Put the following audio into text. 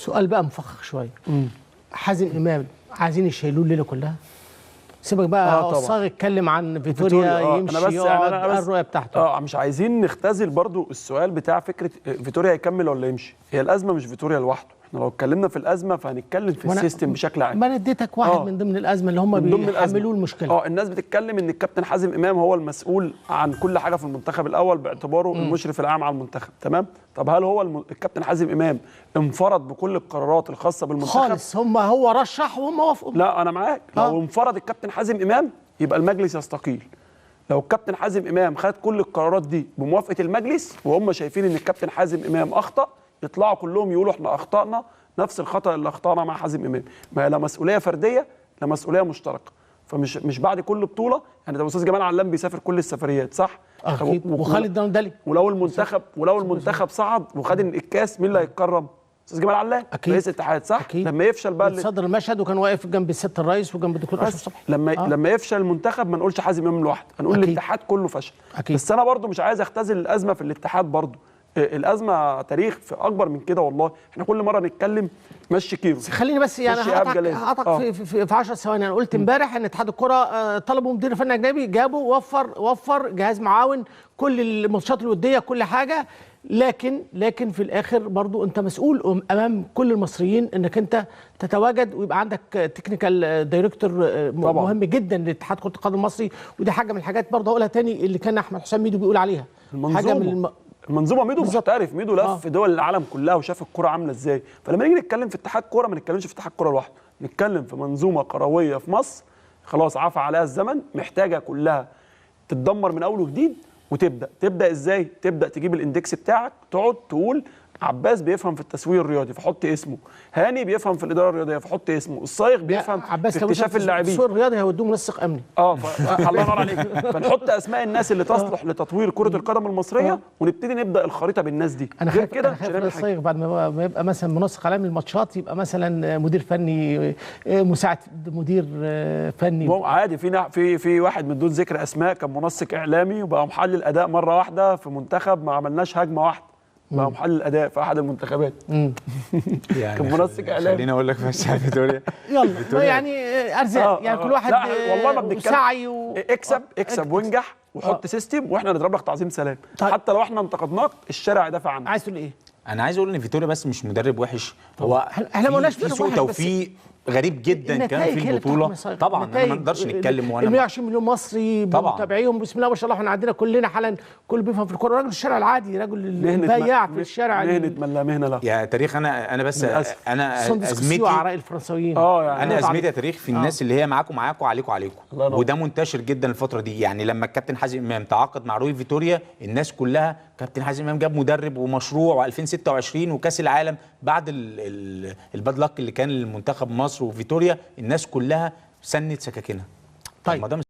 سؤال بقى مفخخ شوية. حازم امام عايزين يشيلوه الليلة كلها؟ سيبك بقى الصاغ اتكلم عن فيتوريا يمشي أنا بس يقعد، يعني الرؤية بتاعته. مش عايزين نختزل برضو السؤال بتاع فكرة فيتوريا هيكمل ولا يمشي. هي الازمة مش فيتوريا لوحده، احنا لو اتكلمنا في الازمة فهنتكلم في ال system بشكل عام. ما انا اديتك واحد من ضمن الازمة اللي هم بيحملوه المشكلة. الناس بتتكلم ان الكابتن حازم امام هو المسؤول عن كل حاجة في المنتخب الاول باعتباره المشرف العام على المنتخب، تمام؟ طب هل هو الكابتن حازم امام انفرد بكل القرارات الخاصة بالمنتخب؟ خالص، هم هو رشح وهم وافقوا. لا انا معاك، لو انفرد الكابتن حازم امام يبقى المجلس يستقيل. لو الكابتن حازم امام خد كل القرارات دي بموافقة المجلس وهم شايفين ان الكابتن حازم امام اخطا، يطلعوا كلهم يقولوا احنا اخطأنا نفس الخطأ اللي اخطأنا مع حازم امام. ما هي لا مسؤولية فردية لا مسؤولية مشتركة. فمش مش بعد كل بطوله يعني. ده استاذ جمال علام بيسافر كل السفريات، صح؟ اكيد. وخالد دندلي. ولو المنتخب صعد وخد الكاس مين اللي هيتكرم؟ استاذ جمال علام رئيس الاتحاد، صح؟ أكيد. لما يفشل بقى صدر المشهد وكان واقف جنب الست الرئيس وجنب الدكتور اشرف صبحي. لما يفشل المنتخب ما نقولش حازم امام لوحده، هنقول الاتحاد كله فشل. أكيد. بس انا برضو مش عايز اختزل الازمة في الاتحاد، برضو الازمة تاريخ في اكبر من كده والله. احنا كل مرة نتكلم مشي كيرو. خليني بس يعني هقطعك في 10 ثواني. انا قلت امبارح ان اتحاد الكره طلبوا مدير فني اجنبي، جابوا، وفر جهاز معاون، كل الماتشات الودية، كل حاجة، لكن في الاخر برضو انت مسؤول امام كل المصريين انك انت تتواجد ويبقى عندك technical director مهم جدا لاتحاد كره القدم المصري. ودي حاجة من الحاجات برضو هقولها تاني اللي كان احمد حسام ميدو بيقول عليها، حاجة من المنظومة. ميدو محترف، ميدو لف في دول العالم كلها وشاف الكره عامله ازاي. فلما نيجي نتكلم في اتحاد كورة ما نتكلمش في اتحاد كورة لوحده، نتكلم في منظومة كروية في مصر خلاص عفى عليها الزمن، محتاجه كلها تتدمر من اول وجديد. وتبدا تبدا ازاي؟ تبدا تجيب ال index بتاعك، تقعد تقول عباس بيفهم في التسويق الرياضي فحط اسمه، هاني بيفهم في الادارة الرياضية فحط اسمه، الصايغ بيفهم في اكتشاف اللاعبين. التسويق الرياضي هيودوه منسق امني. الله ينور عليك. فنحط اسماء الناس اللي تصلح لتطوير كره القدم المصرية ونبتدي نبدا الخريطة بالناس دي. انا خايف كده الصايغ بعد ما يبقى مثلا منسق عالمي للماتشات يبقى مثلا مدير فني، مساعد مدير فني عادي. في واحد من دون ذكر اسماء كان منسق اعلامي وبقى محلل اداء مرة واحدة في منتخب ما عملناش هجمة واحدة، بقى محلل اداء في احد المنتخبات. يعني كان منسق اعلامي. خليني اقول لك بس على فيتوريا. يلا يعني ارزاق، يعني كل واحد والله ما بنتكلم، سعي اكسب وانجح وحط system واحنا نضرب لك تعظيم سلام. طيب. حتى لو احنا انتقدناك الشارع يدافع عنك. عايز تقول ايه؟ انا عايز اقول ان فيتوريا بس مش مدرب وحش، هو احنا ما قلناش في سوء توفيق غريب جدا كان في البطولة. طبعا انا ما نقدرش نتكلم وانا 120 مليون مصري بمتابعيهم بسم الله ما شاء الله، احنا عندنا كلنا حالا كل بيفهم في الكورة، رجل الشارع العادي، رجل البياع في الشارع، مهنة من لا مهنة له. يا تاريخ انا بس انا ازمتي على راي الفرنساويين. يعني انا ازمتي يا تاريخ في الناس اللي هي معاكم معاكم عليكم عليكم، وده منتشر جدا الفترة دي. يعني لما الكابتن حازم امام تعاقد مع روي فيتوريا الناس كلها كابتن حازم امام جاب مدرب ومشروع و2026 وكاس العالم، بعد ال bad luck اللي كان للمنتخب مصر وفيتوريا الناس كلها سنت سكاكينها. طيب.